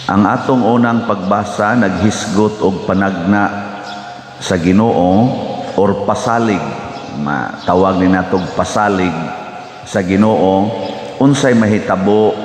Ang atong unang pagbasa naghisgot og panagna sa Ginoo or pasalig, matawag ni natog pasalig sa Ginoo, unsay mahitabo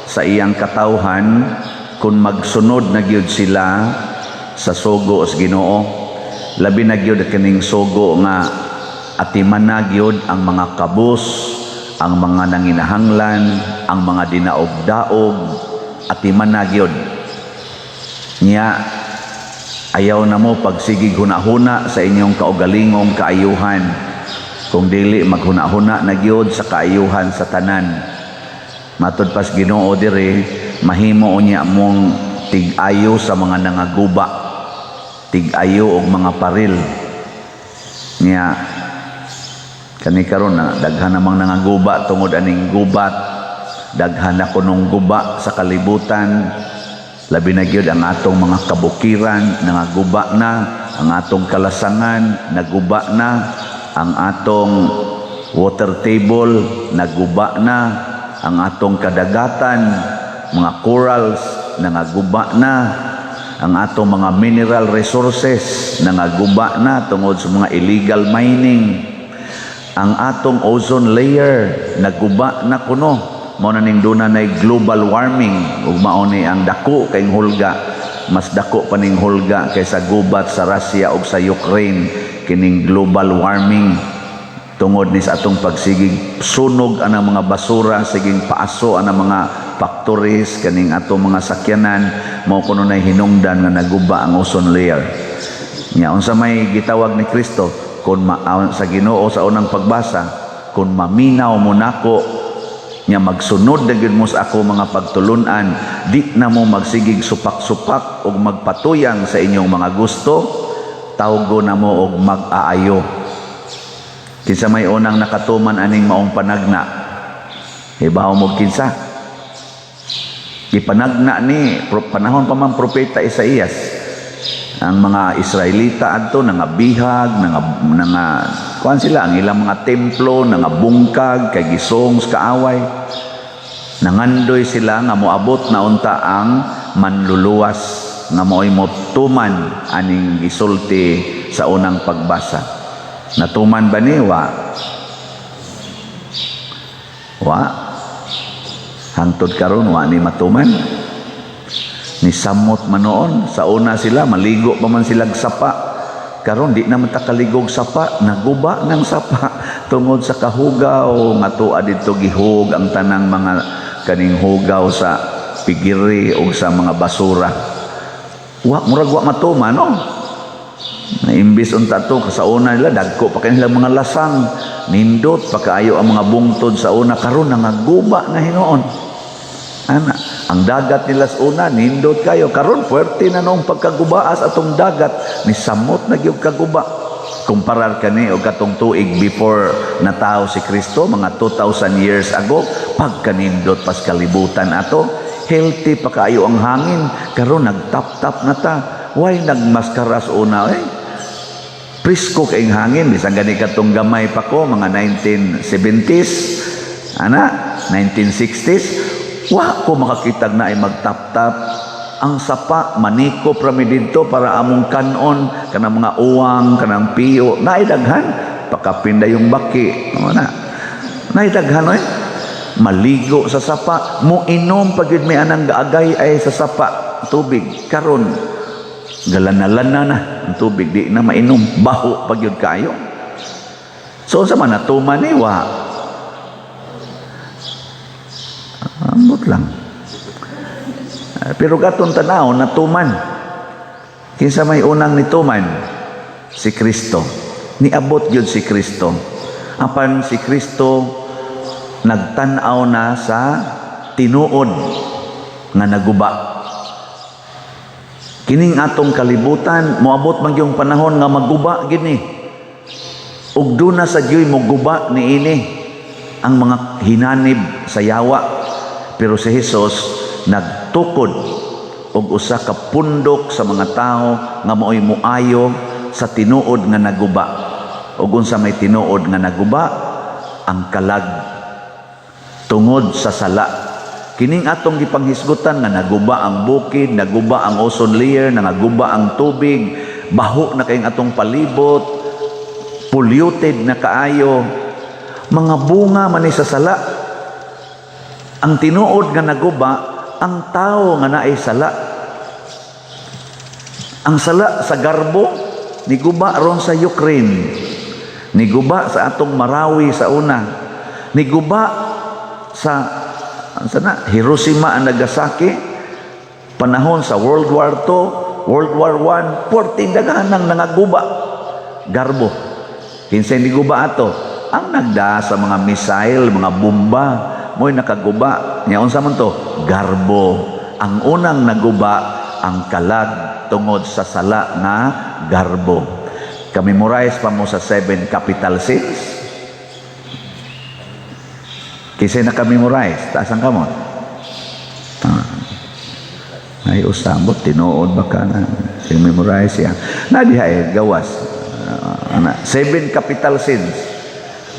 sa iyang katawhan kung magsunod na gyud sila sa sugo sa Ginoo, labi na gyud kining sugo nga atiman na gyud ang mga kabus, ang mga nanginahanglan, ang mga dinaog-daog, atiman na gyud niya. Ayaw na mo pagsigig hunahuna sa inyong kaugalingong kaayuhan, kung dili maghunahuna na gyud sa kaayuhan sa tanan. Matud pas Ginoo diri, mahimo unya mong tig-ayo sa mga nangaguba, tig-ayo og mga paril niya. Kani karon na daghan namang nangaguba tungod aning gubat. Daghan na kunong guba sa kalibutan, labi na gyud ang atong mga kabukiran, nangaguba na ang atong kalasangan, naguba na ang atong water table, naguba na ang atong kadagatan, mga corals, nangaguba na ang atong mga mineral resources, nangaguba na tungod sa mga illegal mining. Ang atong ozone layer, naguba na kuno. Mao na ning duna nay global warming ug mao ni ang dako kay hulga. Mas dako pa ning hulga kaysa gubat sa Russia ug sa Ukraine kining global warming, tungod ni sa atong pagsigig sunog anang mga basura, siging paaso anang mga factories, kaning atong mga sakyanan. Mao kuno nay hinungdan nga naguba ang ozone layer nya. Unsa may gitawag ni Kristo kon ma, sa Ginoo sa unang pagbasa? Kung maminaw mo nako nya magsunod na gyud mo sa ako mga pagtulunan, di na mo magsigig supak-supak ug magpatuyang sa inyong mga gusto, tawgo na mo og mag-aayo. Kinsa may unang nakatuman aning maong panagna? Hibaw mo kinsa? Gipanagna ni panahon pa man propeta Isaías. Ang mga Israelita adto nangabihag, nanga kuan sila, ang ilang mga templo nangabungkag kay gisong sa kaaway. Nangandoy sila nga moabot na unta ang manluluwas nga mao'y motuman aning gisulti sa unang pagbasa. Natuman ba ni? Wa. Wa. Hangtod karon wa ni matuman. Ni samot man noon. Sa una sila maligo pa man sila sapa. Karon di na man ta kaligog sapa, naguba ng sapa tungod sa kahugaw nga tuwa didto gihug ang tanang mga kaning hugaw sa pigiri o sa mga basura. Wa, murag wa matuman, no? Na imbis unta to, sa una nila dagko pa kanilang mga lasang, nindot pa kaayo ang mga bungtod sa una. Karon nangaguba na hinuon. Ana, ang dagat nila sa una nindot kayo, karon puwerte na noong pagkagubaas atong dagat, ni samot na gyud kaguba. Kumparar kani og katong tuig before natawo si Kristo, mga 2000 years ago, pagkanindot pas kalibutan ato, healthy pa kaayo ang hangin. Karon nagtap-tap na ta. Way nagmaskara sa una eh. Presko kayong hangin, bisan gani katong gamay pa ko, mga 1970s, ana, 1960s, wa ko makakitag na ay magtap-tap. Ang sapa, manikop rami didto para among kanon, kanang mga uwang, kanang piyo, naidaghan, pakapinda yung baki, na. Naidaghan oy. Maligo sa sapa, mo inom pag yun may anang gaagay ay sa sapa, tubig, karon galana-lana na ang tubig, di na mainom, baho pag yun kayo. So sa man natuman ni? Wa. Ambot lang. Pero katong tanaw natuman. Kinsa may unang nituman? Si Kristo. Niabot yun si Kristo. Apan si Kristo nagtan-aw na sa tinuod nga naguba. Kining atong kalibutan, moabot man yung panahon nga maguba gini. Ug duna sa diyoy moguba niini ang mga hinanib sa yawa. Pero si Jesus nagtukod og usa ka pundok sa mga tao nga maoy moayo sa tinuod nga naguba. Ug unsa may tinuod nga naguba? Ang kalag tungod sa sala. Kining atong gipanghisgutan nga naguba ang bukid, naguba ang ozone layer, nangaguba ang tubig, baho na kayong atong palibot, polluted na kaayo, mga bunga man ni sa sala. Ang tinuod nga naguba, ang tao nga naay sala. Ang sala sa garbo, niguba ron sa Ukraine, niguba sa atong Marawi sa una, niguba sa sana Hiroshima and Nagasaki, panahon sa World War II, World War I, 14 daghan nang nangaguba. Garbo. Kinsay niguba ato? Ang nagda sa mga missile, mga bomba, mo'y nakaguba. Nya unsa man to? Garbo. Ang unang naguba, ang kalag tungod sa sala nga garbo. Ka-memorize pa mo sa seven capital sins? Kinsay naka-memorize? Taas ang kamot. Ah. Ay, usambot, tinuod ba ka na? Memorize siya. Na diha eh, gawas. Ana, seven capital sins.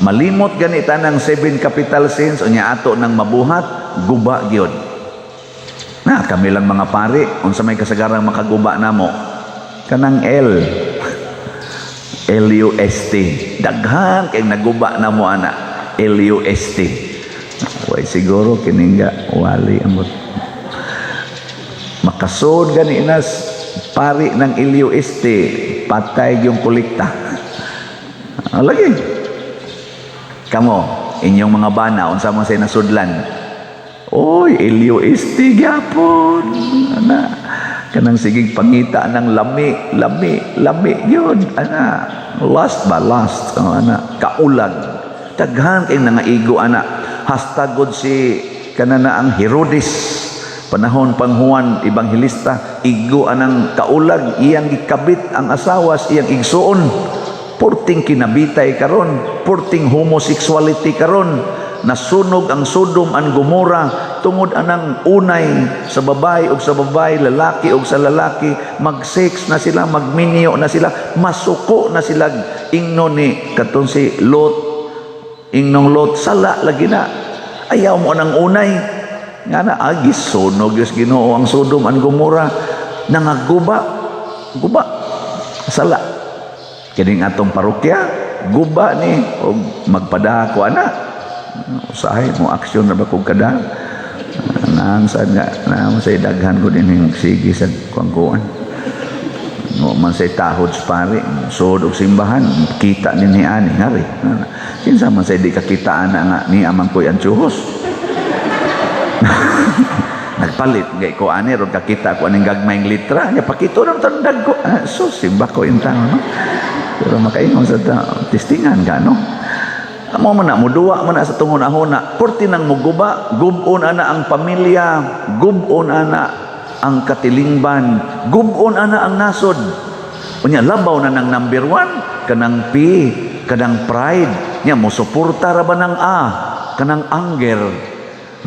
Malimot ganita ng seven capital sins, unya ato ng mabuhat, guba gyud. Na, kami lang mga pari, unsa may kasagarang makaguba namo? Kanang L. LUST. Daghan kay naguba namo ana. LUST. Way siguro kiningga wali amot. Makasud gani nas pari ng LUST, patay yung kolekta. Ah, lagi. Kamo, inyong mga bana, unsa man say nasudlan? Oy, LUST gyapon. Ana, kanang sigig pangita ng lami, lami, lami yun. Ana, lust ba? Lust. Oh, ana, kaulag. Daghan kay nangaigo ana. Hastagod si kanana ang Herodes, panahon pang Juan Evangelista, igo anang kaulag, iyang gikabit ang asawa sa iyang igsuon. Purting kinabitay karon, purting homosexuality karon. Nasunog ang Sodom and Gomorrah tungod anang unay sa babae og sa babae, lalaki og sa lalaki, mag-sex na sila, magminyo na sila, masuko na sila. Ingnon ni katong si Lot, ingnong Lot, sala lagi na. Ayaw mo nang unay. Nga na, agi sunog Diyos Ginoo ang Sodom and Gomorrah. Nangaguba, guba, sala. Kining atong parokya, guba ni, o magpada ko ana. Usahay mo aksyon na ba kung kada. Nang sa nga, naam sa daghan ko din yung sige sa kuan. No man say tahod sa pari, sud og simbahan, kita ni ni ani ngari. Kinsa man say di kakita ana nga ni amang koy ang tsuhos. Nagpalit gay ko ani ron kakita ko aning gagmayng litra nya pakito nang tandag ko. Ah, so simba ko in tao, no. Pero makaingon sa ta, testingan ka, no. Amo man na muduwa man na sa tungon ahona, porti nang muguba, gubon ana ang pamilya, gubon ana ang katilingban, gubon ana ang nasod. Unya labaw na ng number one, kanang P, kanang pride, nya mo suporta ra ba ng A, kanang anger.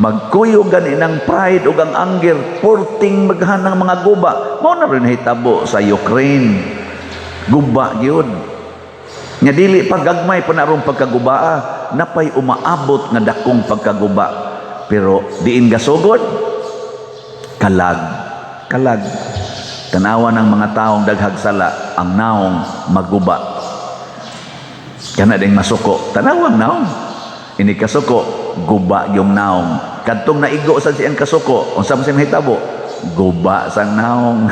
Magkuyog gani ng pride ug ang anger, porting maghan ng mga guba. Mao na rin hitabo sa Ukraine. Guba gyud. Nya dili pa gagmay pa na ron pagkagubaa, napay umaabot nga dakong pagkaguba. Pero diin gasugod? Kalag. Kalag. Tanawa ng mga taong daghag sala, ang naong maguba. Kana ding masuko. Tanawang naong. Ini kasuko, guba yung naong. Kadtong naigo sa siyang kasuko, unsa man siya mahitabo? Guba sang naong.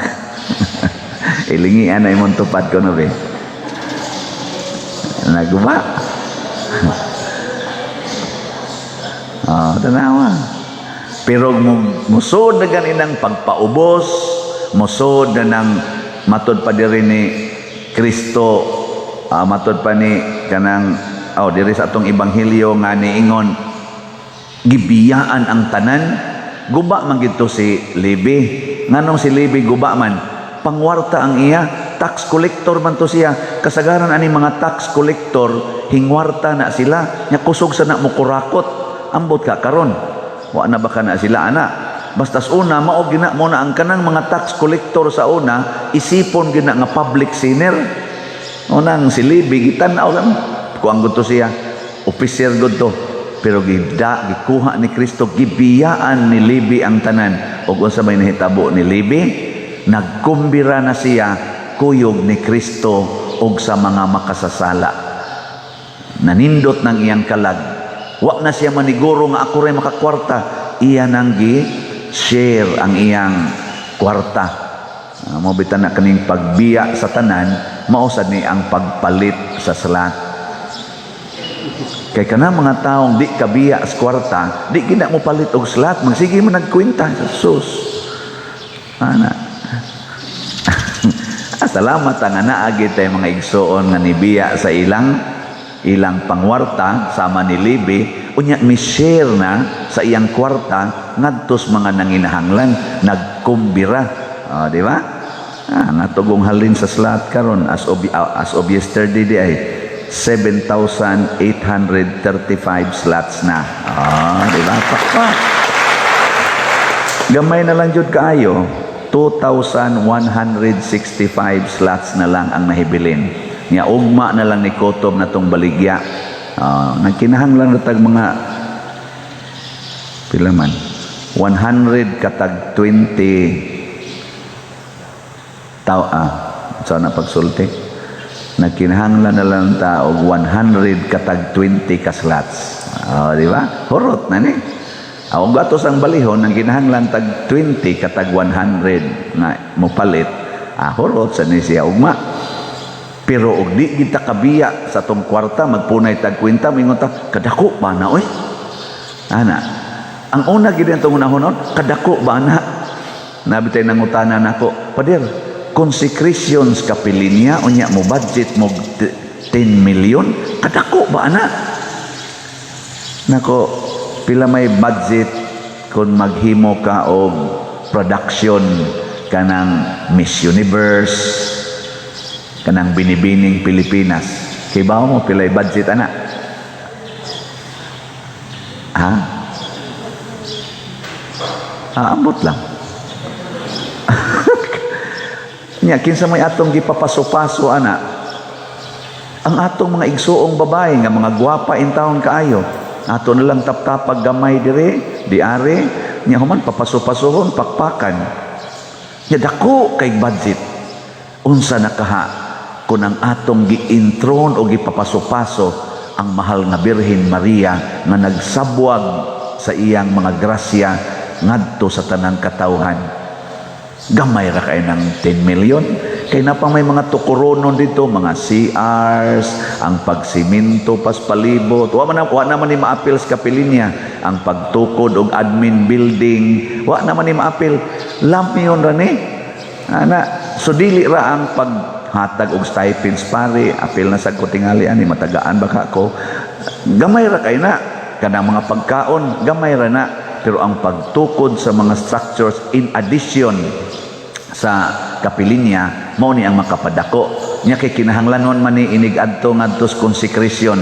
Ilingian na imong tupad ko no be. Naguba. Oh, tanawa. Pero musod na gani ng pagpaubos, musod na ng matod pa diri ni Kristo, matod pa ni kanang oh, diri sa atong ebanghelyo nga niingon gibiyaan ang tanan, guba man gito si Levi. Nganong si Levi guba man? Pangwarta ang iya, tax collector man to siya. Kasagaran ani mga tax collector, hingwarta na sila, nya kusog sa na mo kurakot. Ambot ka karon, wa na ba ka na sila ana? Basta sa una mao gina mo na ang kanang mga tax collector sa una, isipon gina nga public sinner. Unang si Levi gitan-aw lang kuang gud to siya, officer gud to. Pero gida, gikuha ni Kristo, gibiyaan ni Levi ang tanan. Ug unsa may nahitabo ni Levi? Nagkumbira na siya kuyog ni Kristo og sa mga makasasala. Nanindot ng iyang kalag. Wa na siya maniguro nga ako ray makakwarta. Iya nang gi share ang iyang kwarta. Mo bitan na kaning pagbiya sa tanan, mao sad ni ang pagpalit sa slot. Kay kana mga taong di kabiya sa kwarta, di gina mo palit og slot, magsige mo nagkwenta. Sus. Ana. Salamat ang naagi tay mga igsoon nga nibiya sa ilang ilang pangwarta sama ni Levi, unya mi-share na sa iyang kwarta ngadtos mga nanginahanglan, nagkumbira. Oh, di ba? Nga tugong halin sa slot karon as of yesterday di ay 7,835 slots na. Ah, di ba? Pakpak. Gamay na lang jud kaayo. 2,165 slots na lang ang nahibilin. Nya ugma na lang ni Kotob na tong baligya. Nagkinahanglan na tag mga pila man? 100 katag 20 tao, sa na pagsulti. Nagkinahanglan na lang ta og 100 katag 20 ka slots. Oh, di ba? Hurot na ni. Ang gatos ang balihon, ang kinahanglan tag 20 katag 100 nga mopalit. Hurot sa ni siya ugma. Pero og di kita kabiya sa tong kwarta, magpunay tag kwenta, mingon ta, "Kadako ba na oy?" Ana. Ang una gid ang unahon, "Kadako ba na?" Nabi tay nangutana nako, "Pader, consecrations kapilinya, unya mo budget mo 10 million, kadako ba ana?" Nako, pila may budget kung maghimo ka og production kanang Miss Universe, kanang Binibining Pilipinas? Kibaw mo pilay budget ana? Ha? Aambot lang. Nya kinsa may atong gipapaso-paso ana? Ang atong mga igsuong babae nga mga gwapa in taon kaayo. Ato na lang taptapag gamay dire, di are, nya human papaso-pasohon, pakpakan. Nya dako kay budget. Unsa na kaha kung ang atong gi-enthrone o gipapaso-paso ang mahal nga Birhen Maria nga nagsabwag sa iyang mga grasya ngadto sa tanang katawhan? Gamay ra kay ng 10 million. Kay na pa may mga tukuronon dito, mga CRs, ang pagsiminto pas palibot. Wa naman ni maapil sa kapilinya. Ang pagtukod og admin building, wa naman ni maapil. Lamyon ra ni. Ana, so dili ra ang paghatag og stipends pare, apil na sa ko tingali ani, matagaan baka ko. Gamay ra kay na kanang mga pagkaon, gamay ra na. Pero ang pagtukod sa mga structures in addition sa kapilinya, mao ni ang makapadako. Nya kay kinahanglanon man ni inig adto ngadto sa consecration,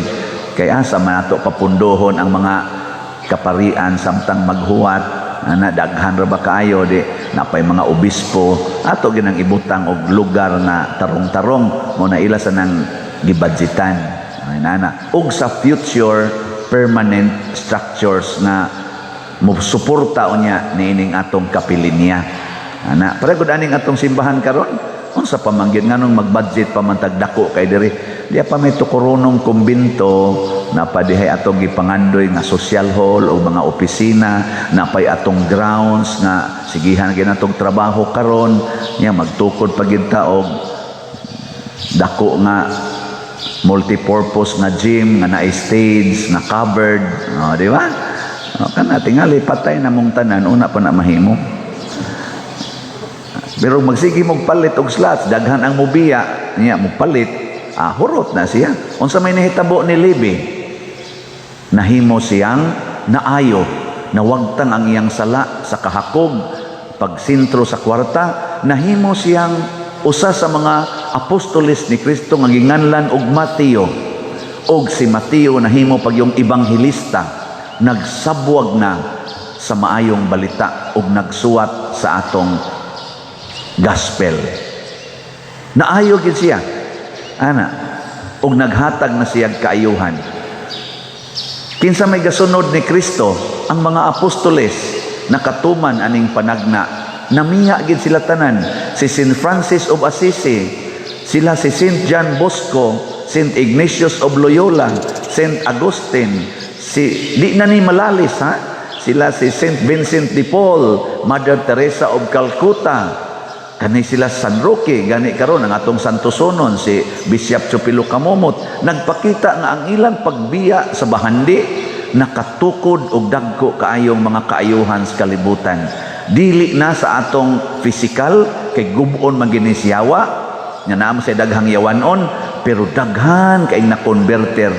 kay asa man ato papundohon ang mga kaparian samtang maghuwat ana? Daghan ra ba kaayo? Di napay mga obispo, ato ginang ibutang og lugar nga tarong-tarong. Mo na ila sa nang gibudgetan. Ay, nana og sa future permanent structures nga mo suporta unya niining atong kapilinya ana. Para gud aning atong simbahan karon, unsa pa man gyud, nganong mag-budget pa man tag dako kay diri? Di pa may tukoronong kumbento, napadihay atong gipangandoy nga social hall o mga opisina, napay atong grounds nga sigihan gyud atong trabaho karon. Nya magtukod pa gyud ta og dako nga multi-purpose nga gym nga na stage nga covered. Oh, di ba? Oh, kana tingali patay na mong tanan, una pa na mahimo. Pero magsige mong palit og slots, daghan ang mubiya niya mo palit, hurot na siya. Unsa may nahitabo ni Levi? Nahimo siyang naayo, nawagtang ang iyang sala sa kahakog, pagsintro sa kwarta, nahimo siyang usa sa mga apostoles ni Kristo nga ginganlan og Mateo. Og si Mateo nahimo pag yung ebanghelista, nagsabwag na sa maayong balita ug nagsuwat sa atong gospel. Naayo gid siya. Ana, ug naghatag na siya kaayuhan. Kinsa may gasunod ni Kristo? Ang mga apostoles nakatuman aning panagna. Namiha gid sila tanan. Si Saint Francis of Assisi, sila si Saint John Bosco, Saint Ignatius of Loyola, Saint Augustine, si di na ni malalis, ha? Sila si Saint Vincent de Paul, Mother Teresa of Calcutta, kani sila San Roque, gani karon ang atong Santosonon si Bishop Chupilo Camomot, nagpakita nga ang ilang pagbiya sa bahandi nakatukod og dagko kaayong mga kaayuhan sa kalibutan. Dili na sa atong physical, kay gub-on man gini siyawa nga naa man sa daghang yawanon, pero daghan kay na converter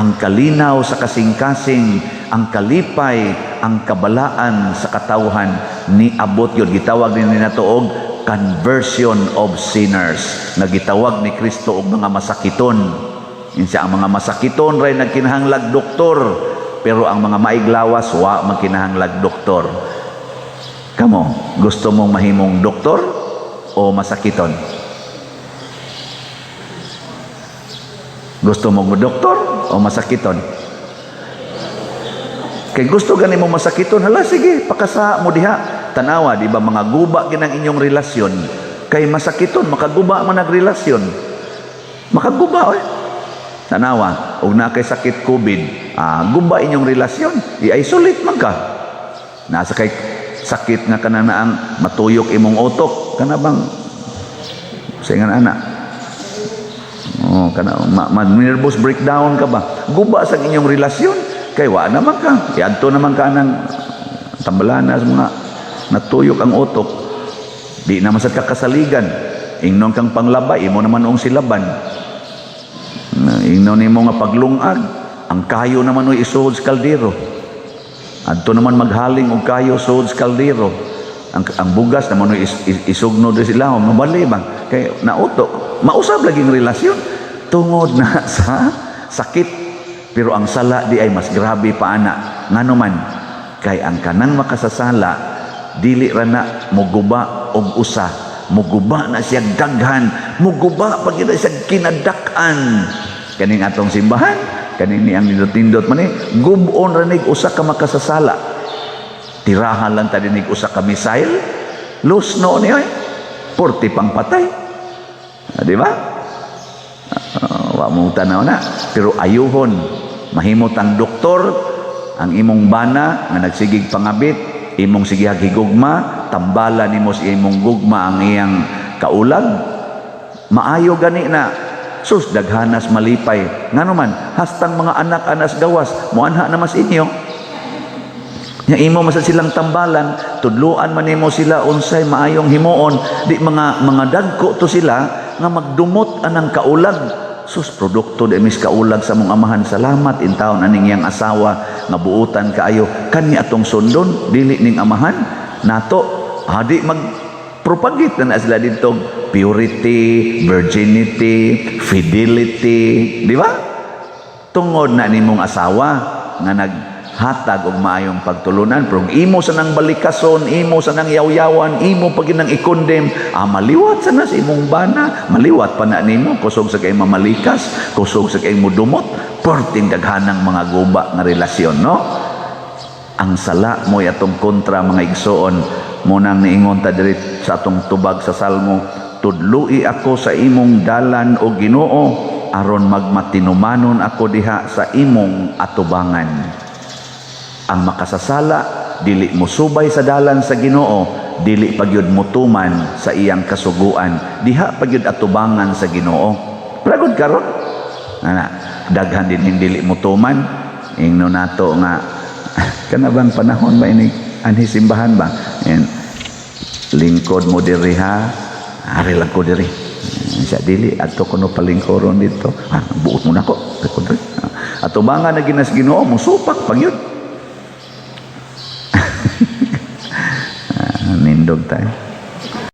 ang kalinaw sa kasing-kasing, ang kalipay, ang kabalaan sa katawhan niabot yun. Gitawag din ni nato og conversion of sinners nga gitawag ni Kristo og mga masakiton. Insa ang mga masakiton ray nagkinahanglag doktor, pero ang mga maiglawas wa magkinahanglag doktor. Kamo, gusto mong mahimong doktor o masakiton? Gusto mong doktor o masakiton? Kay gusto gani mo masakiton, hala sige, pakasa mo diha. Tanawa, di ba mga guba ginang inyong relasyon? Kay masakiton, makaguba man ang relasyon. Makaguba, oy. Tanawa, og na kay sakit COVID, guba inyong relasyon, i-isolate man ka. Nasa kay sakit nga kana na ang matuyok imong utok, kana bang sa ingan ana? Oh, kana ma nervous breakdown ka ba? Guba sa inyong relasyon kay wa naman ka. Iadto naman ka ng tambalanas, mga natuyok ang utok. Di naman sa kakasaligan. Ingnon kang panglaba, imo naman ong silaban. Ingnon nimo nga paglungag, ang kayo naman oy isuod sa kaldero. Adto naman maghaling og kayo suod sa kaldero. Ang bugas naman oy isugno di sila, mabali ba? Kay nauto, mausab laging relasyon tungod na sa sakit. Pero ang sala di ay mas grabe pa ana. Ngano man? Kay ang kanang makasasala dili ra na moguba og usa, muguba na siya daghan, muguba pag na siya kinadak-an. Kaning atong simbahan, kaning ni ang nindot-nindot man ni, gub-on ra nig usa ka makasasala. Tirahan lang ta dinig usa ka missile, lusno ni oy. Purti pang patay. Di ba? Wa mo tanaw na. Pero ayuhon, mahimot ang doktor, ang imong bana nga nagsigig pangabit, imong sigihag higugma, tambala nimo sa imong gugma ang iyang kaulag, maayo gani na. Sus, daghanas malipay. Ngano man, hastang mga anak anas gawas, muanha na mas inyo. Nya imo man sa silang tambalan, tudluan man nimo sila unsay maayong himuon, di mga mga dagko to sila nga magdumot anang kaulag. Sus, produkto di mis kaulag sa mong amahan. Salamat intawon aning iyang asawa nga buutan kaayo. Kani atong sundon, dili ning amahan nato. Hadi mag propagate na na sila dito purity, virginity, fidelity, di ba? Tungod na nimong asawa nga naghatag og maayong pagtulunan, pero imo sa nang balikason, imo sa nang yawyawan, imo pag nang i-condemn, maliwat sa na sa imong bana, maliwat pa na nimo, kusog sa kay mamalikas, kusog sa kay mudumot, perting daghanang mga guba nga relasyon, no? Ang sala mo atong kontra, mga igsoon. Mo nang niingon ta diri sa atong tubag sa Salmo, "Tudloi ako sa imong dalan, o Ginoo, aron magmatinumanon ako diha sa imong atubangan." Ang makasasala dili mo subay sa dalan sa Ginoo, dili pagyud motuman sa iyang kasuguan, diha pagyud atubangan sa Ginoo. Pragod karon ana, daghan din dili motuman. Ingno nato nga kana bang panahon ba ini anhi simbahan ba? And lingkod mo diri ha, ari lang ko diri siya, dili adto kuno palingkoron dito, buot mo nako ako diri atubangan na ginas Ginoo, musupak pag yun. Nindog tayo.